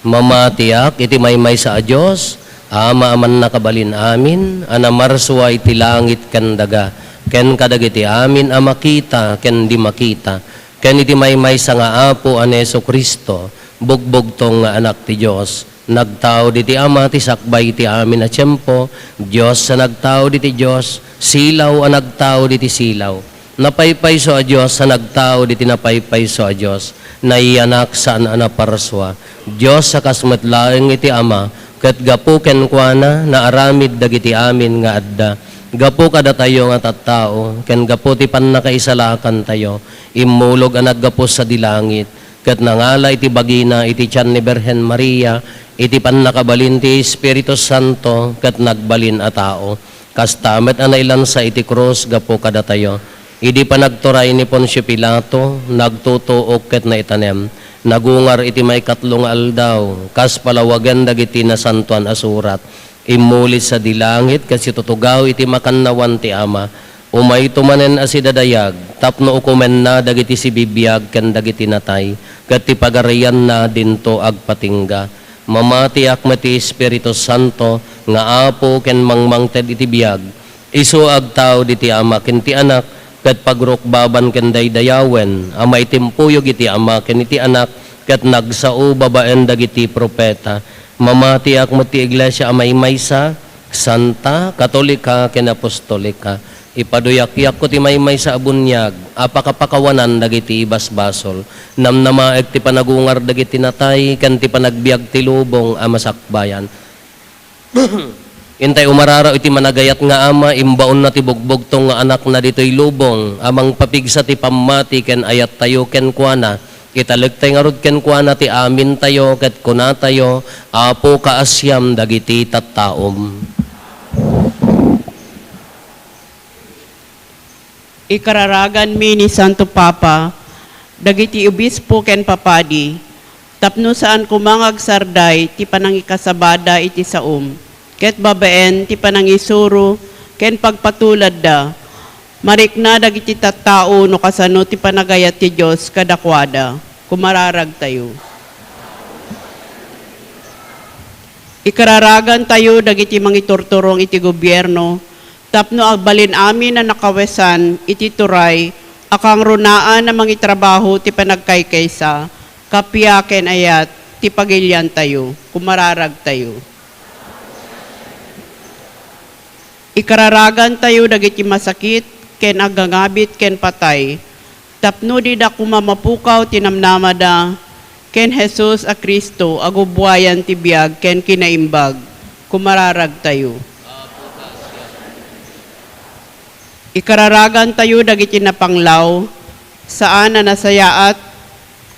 Mamatiak iti maymaysa a Dios, Ama a mannakabalin amin, a namarsua iti langit ken daga, ken kadagiti amin a makita ken di makita, ken iti maymaysa nga Apo a ni Jesu-Cristo, bugbugtong nga Anak ti Dios, nagtaud iti Ama ti sakbay iti amin a tiempo, Dios a nagtaud iti Dios, silaw a nagtaud iti silaw. Napaypayso a Dios a nagtaud iti napaypayso a Dios, nayanak saan a naparsua. Dios a kas met laeng iti Ama, ket gapu kenkuana, naaramid dagiti amin nga adda. Gapu kadatayo nga tattao, ken gapu ti pannakaisalakantayo, immulog a naggapu sadi langit, ket nangala iti bagina iti tian ni Birhen Maria, iti pannakabalin ti Espiritu Santo, ket nagbalin a tao. Kasta met a nailansa iti krus gapu kadatayo. Idi panagturay ni Poncio Pilato, nagtutuok ket naitanem. Nagungar iti maikatlo nga aldaw, kas palawagen dagiti Nasantoan a Surat. Immuli sadi langit ket situtugaw iti makannawan ti Ama. Umayto manen a sidadayag tapno ukomenna dagiti sibibiag ken dagiti natay, ket ti pagarianna dinto agpatingga. Mamatiak met ti Espiritu Santo nga Apo ken mangmangted iti biag. Isu a agtaud iti Ama ken ti Anak, ket pagrukbaban ken daydayawen a maitimpuyog iti Ama ken iti Anak, ket nagsao babaen dagiti profeta. Mamatiak met ti iglesia a maymaysa, santa, katolika, ken apostolika. Ipaduyakyak ti maymaysa a buniag a pakapakawanan dagiti ibasbasol. Namnamaek ti panagungar dagiti natay ken ti panagbiag ti lubong a masakbayan. Intay umararaw iti managayat nga Ama, imbaonna ti bugbugtong nga Anakna ditoy lubong a mangpapigsa ti pammati ken ayattayo kenkuana. Italektayo ngarud kenkuana ti amintayo ket kunatayo, Apo, kaasiam dagiti tattaom. Ikararaganmi ni Santo Papa dagiti obispo ken papadi tapno saan koma nga agsarday ti panangikasabada iti saom, ket babaen ti panangisuro ken pagpatuladda, marikna dagiti tattao no kasano ti panagayat ti Dios kadakuada. Kumararagtayo. Ikararagantayo dagiti mangiturturong iti gobierno, tapno agbalin amin a nakawesan iti turay a kangrunaan a mangitrabaho ti panagkaykaysa, kappia ken ayat ti pagiliantayo. Kumararagtayo. Ikararagantayo dagiti masakit ken agangabit ken patay, tapno dida koma mapukaw ti namnamada ken Jesus a Cristo a gubbuayan ti biag ken kinaimbag. Kumararagtayo. Ikararagantayo dagiti napanglaw, saan a nasayaat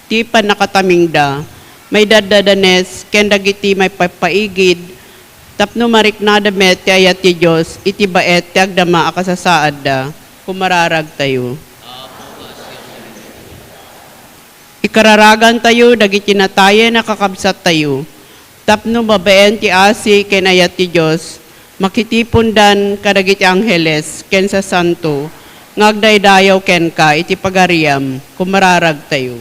ti pannakatamingda, maidaddadanes ken dagiti maipapaigid, Tapno mariknada met ti ayat ti Dios iti baet ti agdama a kasasaadda, kumararagtayo. Ikararagantayo dagiti natayen a kakabsattayo, tapno babaen ti asi ken ayat ti Dios, makitipondan kadagiti angheles ken sasanto nga agdaydayaw kenka iti pagariam, kumararagtayo.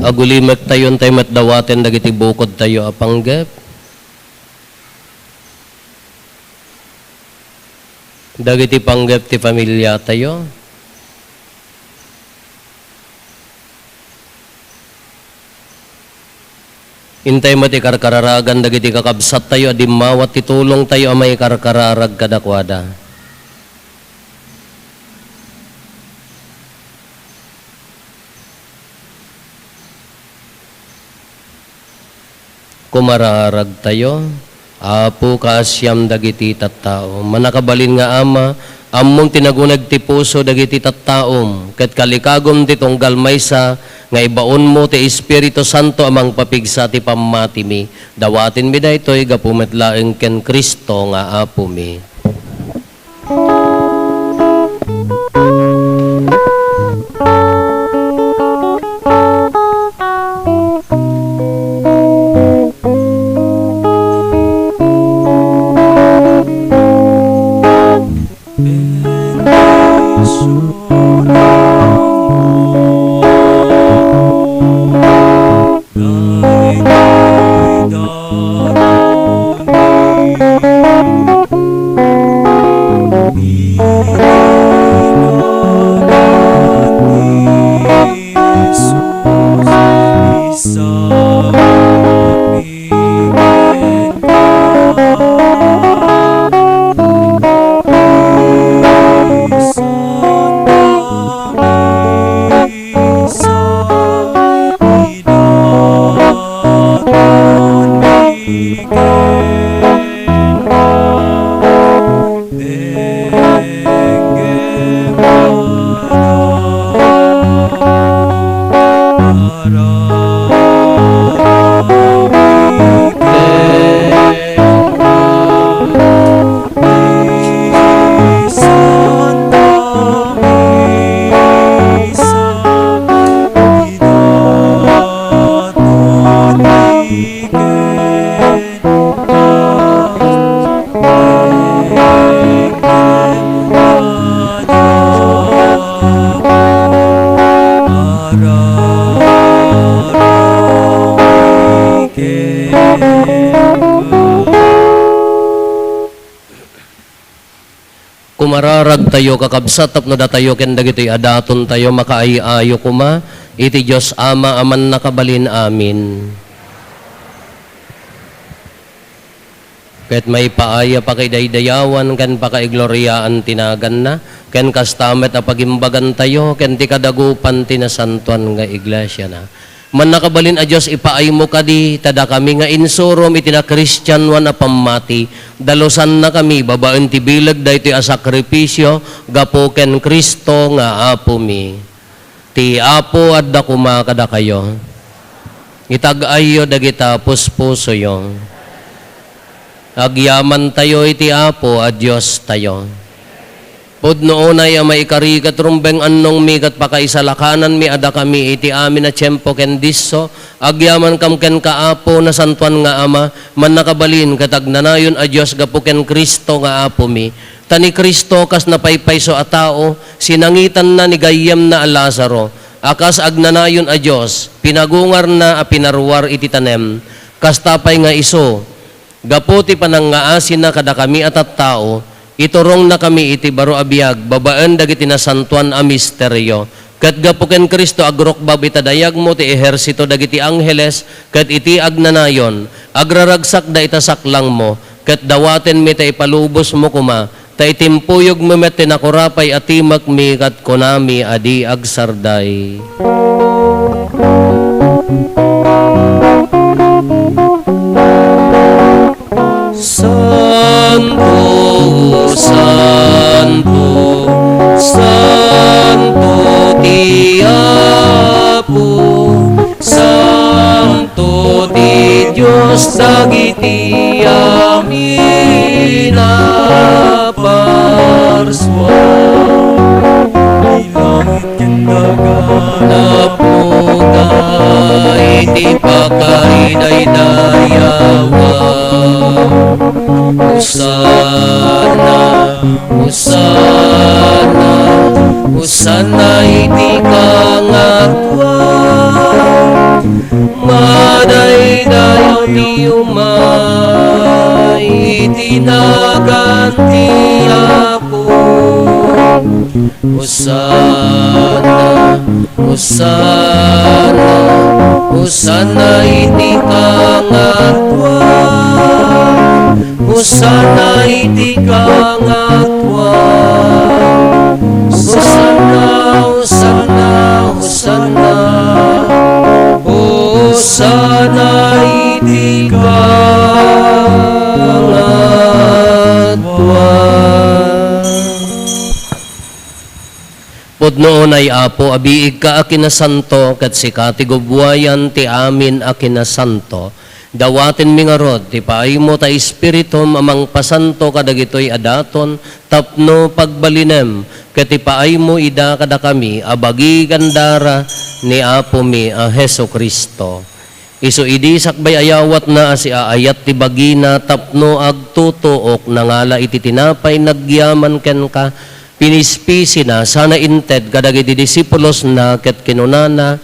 Agulimektayo, intay met dawaten dagiti bukodtayo a panggep. Dagiti panggep ti familiatayo. Intay met ikarkararagan dagiti kakabsattayo a dimmawat ti tulongtayo a maikarkararag kadakuada. Kumararagtayo. Apo, kaasiam dagiti tattao. Mannakabalin nga Ama, ammom ti naguneg ti puso dagiti tattaom, ket kalikagom ti tunggal maysa nga ibaonmo ti Espiritu Santo a mangpapigsa ti pammatimi. Dawatenmi daytoy gapu met laeng ken Cristo nga Apomi. Kumararagtayo, kakabsat, tapno datayo ken dagitoy a datontayo makaay-ayo koma iti Dios Ama a Mannakabalin Amin. Ket maipaay a pakidaydayawan ken pakaigloriaan ti naganna, ken kasta met a pagimbagantayo ken ti kadagupan ti nasantoan nga iglesiana. Mannakabalin a Dios, ipaaymo kadi ta dakami nga insurom iti nakristianoan a pammati, dalusannakami babaen ti bileg daytoy a sakrifisio gapu ken Cristo nga Apomi. Ti Apo adda koma kadakayo. Itag-ayyo dagita puspusoyo. Agyamantayo iti Apo a Diostayo. Pudno unay a maikari ket rumbeng annongmi ket pakaisalakananmi a dakami iti amin a tiempo ken disso, agyamankam kenka, Apo, nasantoan nga Ama, mannakabalin ket agnanayon a Dios gapu ken Cristo nga Apomi. Ta ni Cristo, kas napaypayso a tao, sinangitanna ni gayyemna a Lazaro, a kas agnanayon a Dios, pinagungarna a pinaruar iti tanem. Kasta pay nga isu, gapu ti panangngaasina kadakami a tattao, iturongnakami iti baro a biag babaen dagiti nasantoan a misterio. Ket gapu ken Cristo, agrukbab ita dayagmo ti ehersito dagiti angheles, ket iti agnanayon, agraragsakda ita saklangmo, ket dawatenmi ta ipalubosmo koma, ta itimpuyogmi met ti nakurapay a timekmi ket kunami a di agsarday. Santo, santo, santo ti Apo, santo ti Dios. dagiti amin a parsua. Ti langit ken daga napnoda iti pakaidaydayawa. Hosanna, Hosanna, Hosanna iti kangatoan. Madaydayaw ti umay iti nagan ti Apo. Hosanna, Hosanna, Hosanna iti kangatoan. Hosanna iti kangatoan. Hosanna, Hosanna, Hosanna. Hosanna iti kangatoan. Pudno unay, Apo, a biigka a kinasanto, ket sika ti gubbuayan ti amin a kinasanto. Dawatenmi ngarud ti paaymo ta Espiritum a mangpasanto kadagitoy a daton tapno pagbalinem, ket ipaaymo ida kadakami a bagi ken dara ni Apomi a Jesu-Cristo. Isu idi sakbay a yawatna a siaayat ti bagina tapno agtutuok, nangala iti tinapay, nagyaman kenka, pinispisina, sana inted kadagiti disipulosna ket kinunana,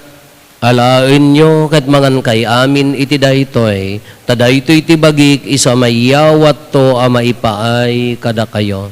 "Alaenyo ket mangankay amin iti daytoy, ta daytoy ti bagik isu a maiyawatto a maipaay kadakayo."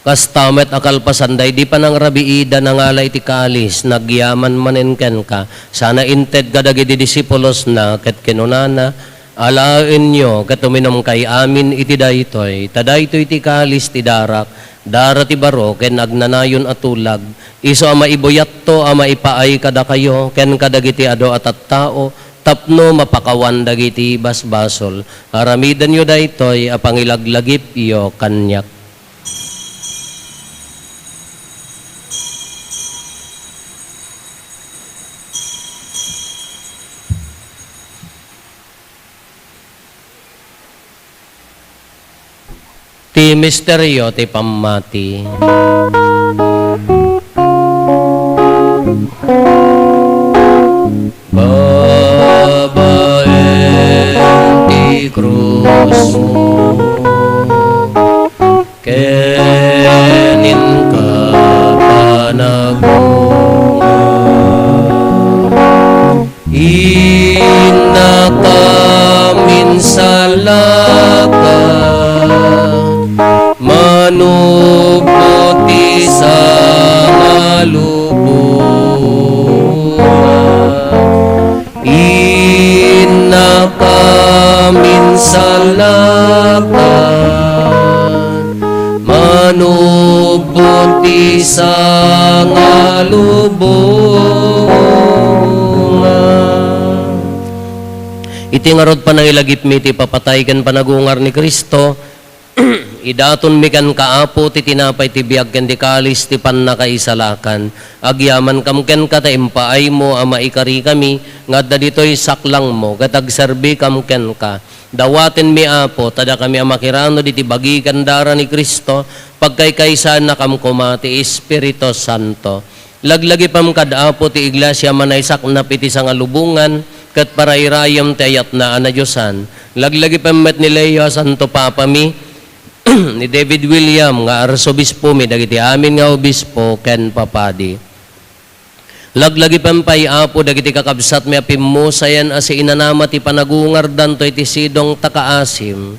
Kasta met a kalpasan daydi panangrabiida, nangala iti kalis, nagyaman manen kenka, sana inted kadagiti disipulosna ket kinunana, "Alaenyo ket uminumkay amin iti daytoy, ta daytoy ti kalis ti darak, dara ti baro ken agnanayon a tulag, isu a maibuyatto a maipaay kadakayo ken kadagiti adu a tattao, tapno mapakawan dagiti basbasol. Aramidenyo daytoy a pangilaglagipyo kaniak." Ti misterio ti pammati. Babaen ti krusmo ken inka panagungar. Innaka minsalaka, manubot ti sangalubongan. Innaka minsalaka, manubot ti sangalubongan. Iti ngarud panangilagipmi ti ipapatay ken panagungar ni Cristo, idatonmi kenka, Apo, ti tinapay ti biag ken ti kalis ti pannakaisalakan. Agyamankam kenka ta impaaymo a maikarikami nga adda ditoy saklangmo ket agserbikam kenka. Dawatenmi, Apo, ta dakami a makiranod iti bagi ken dara ni Cristo, pagkaykaysaennakam koma ti Espiritu Santo. Laglagipem kad Apo ti Iglesia a manaysaknap iti sangalubongan, ket parairayem ti ayatna a nadiosan. Laglagipem met ni Leo a Santo Papami, ni David William nga Arsobispomi, dagiti amin nga obispo ken papadi. Laglagipem pay, Apo, dagiti kakabsatmi a pimmusayan a siinanama ti panagungardanto iti sidong ta kaasim.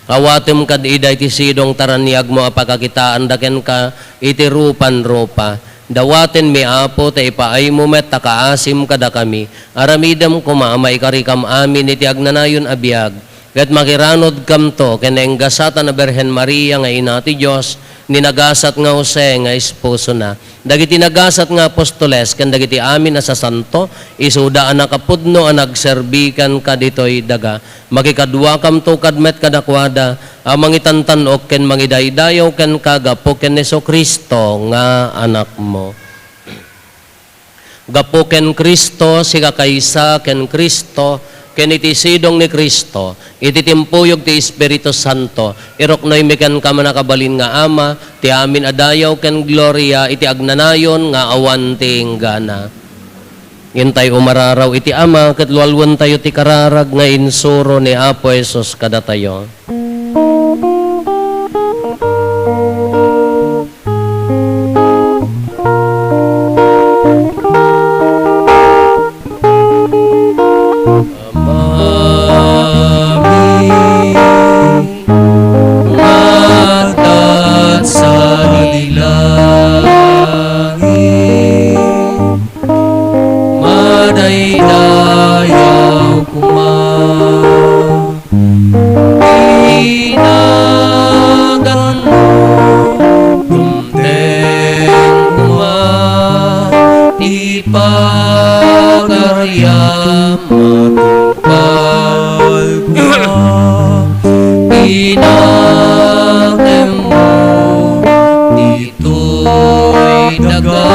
Awatem kad ida iti sidong ta raniagmo a pakakitaanda kenka iti rupan rupa. Dawatenmi, Apo, ta ipaaymo met ta kaasim kadakami. Aramidem koma a maikarikam amin iti agnanayon a biag, ket makiranodkamto ken nainggasatan a Birhen Maria nga Ina ti Dios, ni nagasat nga Jose nga esposona, Dagiti nagasat nga apostoles ken dagiti amin a sasanto, isuda a nakapudno a nagserbi kenka ditoy daga. Makikaduakamto kad met kadakuada a mangitantan-ok ken mangidaydayaw kenka gapu ken Jesu-Cristo nga Anakmo. Gapu ken Cristo, sikakaysa ken Cristo, ken iti sidong ni Cristo, iti timpuyog ti Espiritu Santo, iruknoymi kenka, mannakabalin nga Ama, ti amin a dayaw ken gloria iti agnanayon nga awan ti inggana. Intay umararaw iti Ama ket lualuentayo ti kararag nga insuro ni Apo Jesus kadatayo. Amami, nga adda sadi langit, madaydayaw koma. Inaganmo, dumteng koma ti pagariam, matungpal koma. Inatemmo ditoy daga.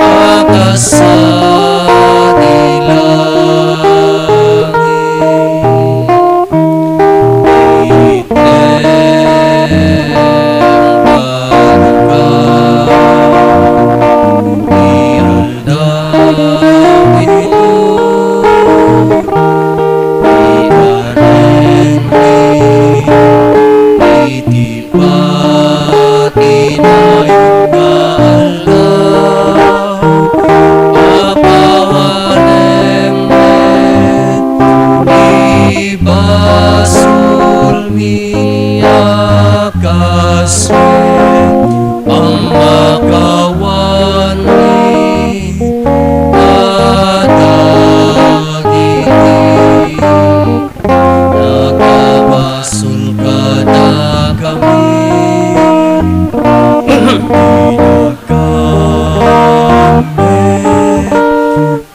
A kas sadi langit, itdem kadakuada ti aldaw iti patinayon nga aldaw, apawanem met ti basolmi a kas met a makawanmi kadagiti nakabasol kadakami. Dinakami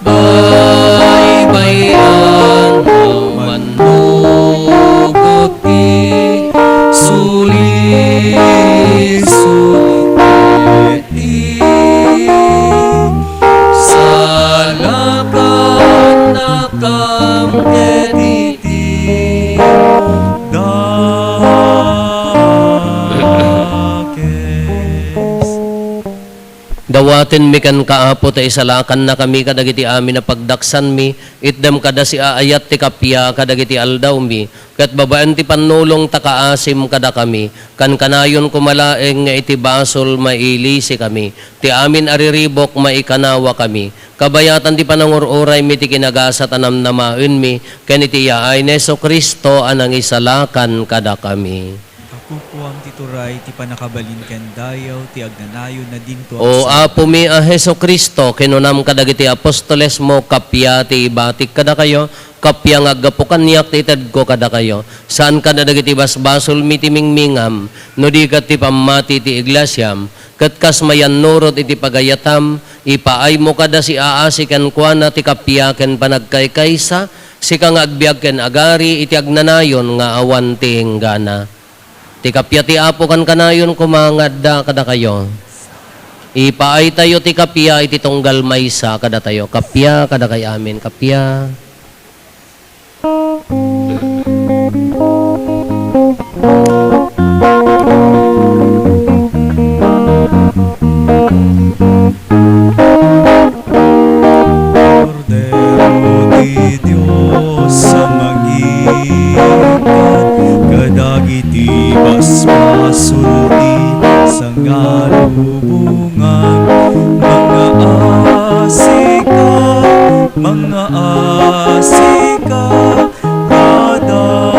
baybay-an a mannugot ti sulisuli ket ti salakannakam ket iti dakes. Dawatenmi kenka, Apo, ta isalakannakami kadagiti amin a pagdaksanmi, itdem kada siaayat ti kappia kadagiti aldawmi, ket babaen ti pannulong ta kaasim kadakami, kankanayon koma laeng nga iti basol mailisikami, ti amin a riribuk maikanawakami, kabayatan ti panangur-uraymi ti kinagasat a namnamaenmi, ken iti yaay ni Jesu-Cristo a nangisalakan kadakami. Gapu kuam ti turay, ti pannakabalin ken dayaw, ti agnanayon, nadinto a O kasano. Apomi a Jesu-Cristo, kinunam kadagiti apostolesmo, kappia ti ibatik kadakayo, kappia nga aggapu kaniak ti itedko kadakayo. Saan kada dagiti basbasolmi ti mingmingam, no di ket ti pammati ti iglesiam, ket kas mayannurot iti pagayatam, ipaaymo kada siaasi kenkuana ti kappia ken panagkaykaysa, sika nga agbiag ken agari iti agnanayon nga awan ti inggana. Ti kappia ti Apo kankanayon koma nga adda kadakayo. Ipaaytayo ti kappia iti tunggal maysa kadatayo. Kappia kadakay amin. Kappia. Kordero ti Dios a mangikat kadagiti basbasol ti sangalubongan. Mangaasika, mangaasika kadakami.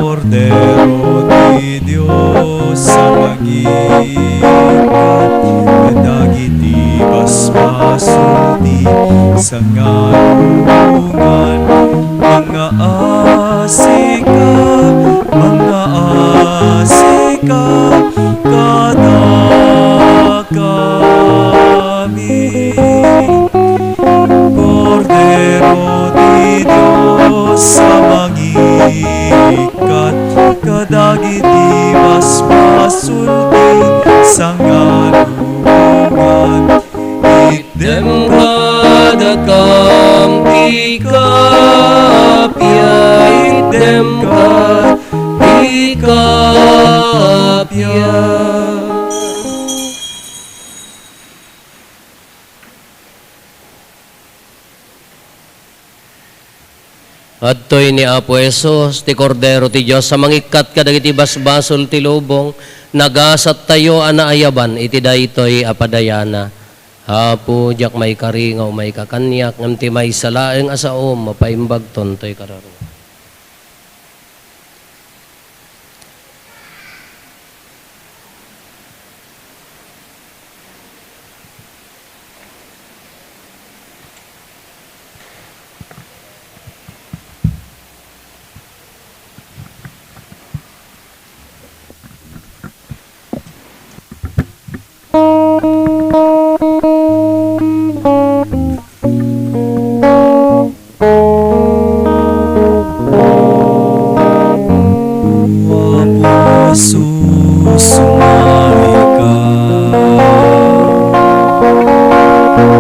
Kordero ti Dios a mangikat kadagiti basbasol ti sangalubongan, mangaasika ka kadakami. Kordero ti Dios a mangikkat kadagiti basbasol ti sangalubongan. Itdem kadakam ti kappia, itdem ka ti kappia. Adtoy ni Apo Jesus, ti Kordero ti Dios a mangikkat kadagiti basbasol ti lubong. Nagasattayo a naayaban iti daytoy a padayana. Apo, diak maikari nga umayka kaniak, ngem ti maysa laeng a saom, mapaimbagton toy kararua. Apo Jesus, umayka.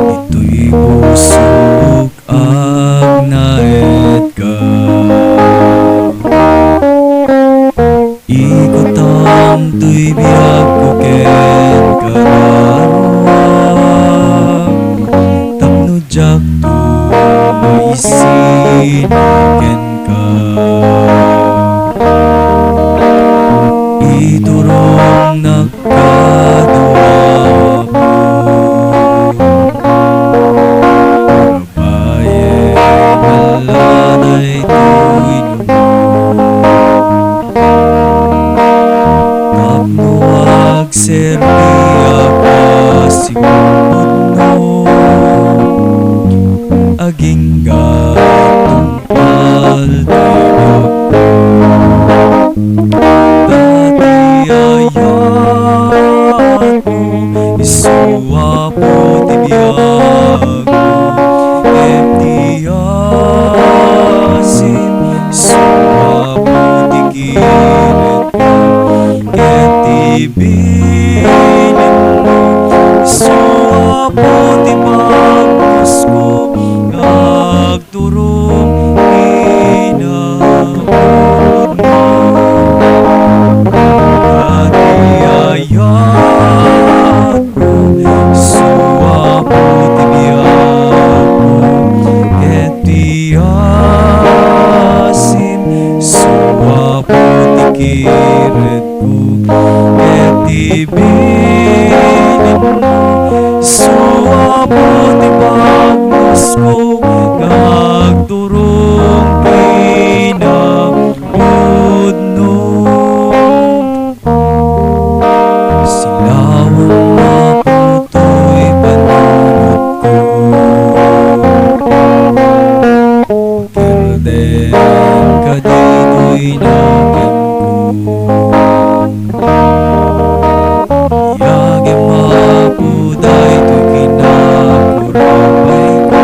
Ditoy pusok agnaetka. Ikutam toy biagko ken kararua, tapno diakto maisin kenka. Iturongnak kano, Apo. Babaen, ala daytoy inummo. Tapno agserbiak a siputno, agingga tungpal ti biagko. Ta ti ayatmo, isu Apo ti biagko, ket ti asim, isu Apo ti kiretko, ket ti bilinmo, isu Apo ti pagpusko, agturong kinapudno. Ta ti ayatmo, isu Apo ti biagko, ket ti asim, isu Apo ti kiretko, ket ti bilinmo, isu Apo ti pagpusko, nga agturong kinapudno. Silawem, Apo, toy panunotko. Kerdem kaditoy nakemko. Yagem, Apo, daytoy kinakurapayko.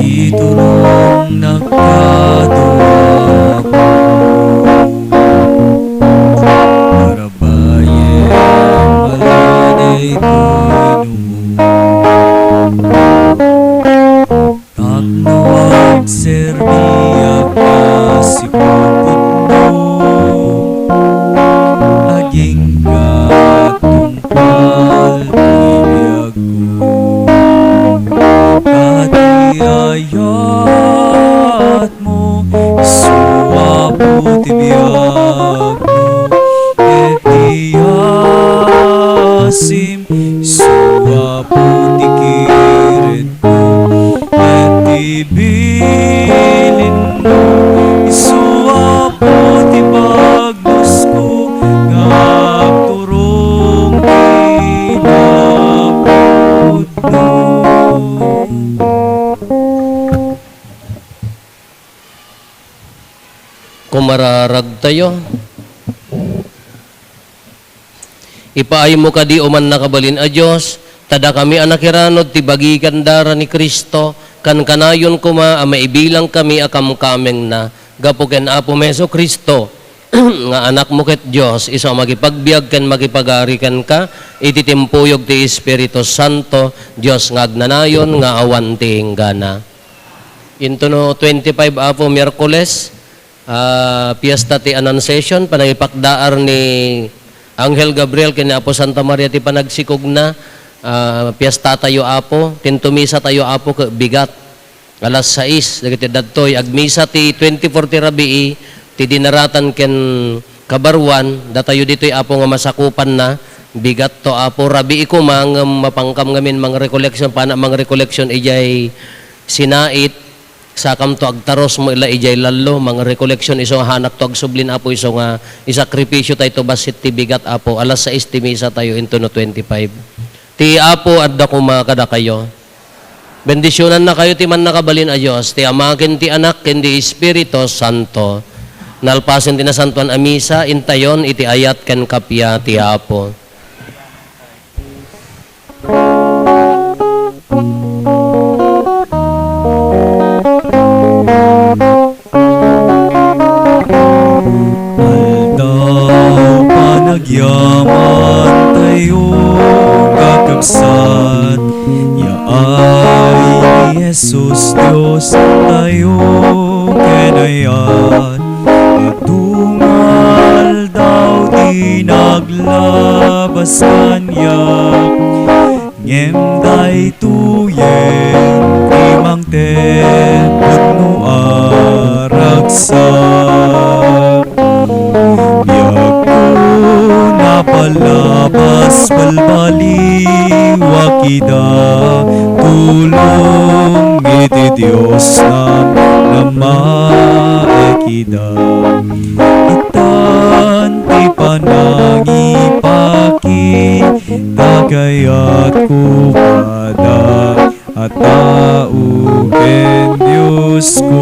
Iturongnak kano, Apo. Karabayem a la daytoy numo. Tapno agserbiak a sipuputmo, agingga tungpal ti biagko. Ta ti ayatmo, isu Apo ti biagmo, ket ti asim, isu Apo ti kiretko, ket ti bilinmo, isu Apo ti bagnusko, nga agturong kinapudno. Kumararagtayo. Ipaaymo kadi, O mannakabalin a Dios, ta dakami a nakiranod ti bagikan dara ni Cristo, kankanayon koma a maibilangkami a kamkamengna, gapu ken Apomi Jesu-Cristo, nga Anakmo ket Dios, isu a makipagbiag ken makipagari kenka iti timpuyog ti Espiritu Santo, Dios nga agnanayon nga awan ti inggana. Intono twenty-five, Apo, Miyerkules, ah, Fiesta ti Annunciation, panangipakdaar ni Angel Gabriel ken ni Apo Santa Maria ti panagsikogna. Ah, piestatayo, Apo, tinto misatayo, Apo, ket bigat. Alas sais, dagiti dadtoy, agmisa ti twenty-four ti rabii, ti dinaratan ken kabaruan, datayo ditoy, Apo, nga masakupanna, bigatto, Apo, rabii koma, ngem mapankam ngamin mangrecollection, pana mangrecollection idiay sinait, sakamto agtarus met la idiay lallo, mangrecollection isu nga hanakto agsublin, Apo, isu nga isakripisio tayto bassit ti bigat, Apo, alas sais ti misa tayo intono twenty-five. Ti Apo adda koma kadakayo. Bendisionannakayo ti mannakabalin a Dios, ti Ama ken ti Anak ken ti Espiritu Santo. Nalpasen ti nasantoan a misa, intayon iti ayat ken kappia ti Apo. Aldaw panagyaman tayo, kakabsat, yaay ni Jesus Dios tayo, ken ayat, adu nga aldaw ti naglabas kaniak. Ngem daytoyen ti mangted pudno a ragsak. Biagko napalabas balbaliwak ida, tulong iti Dios nga namaek ida. Itan ti panangipaki, ta kayatko kada a tao ken Diosko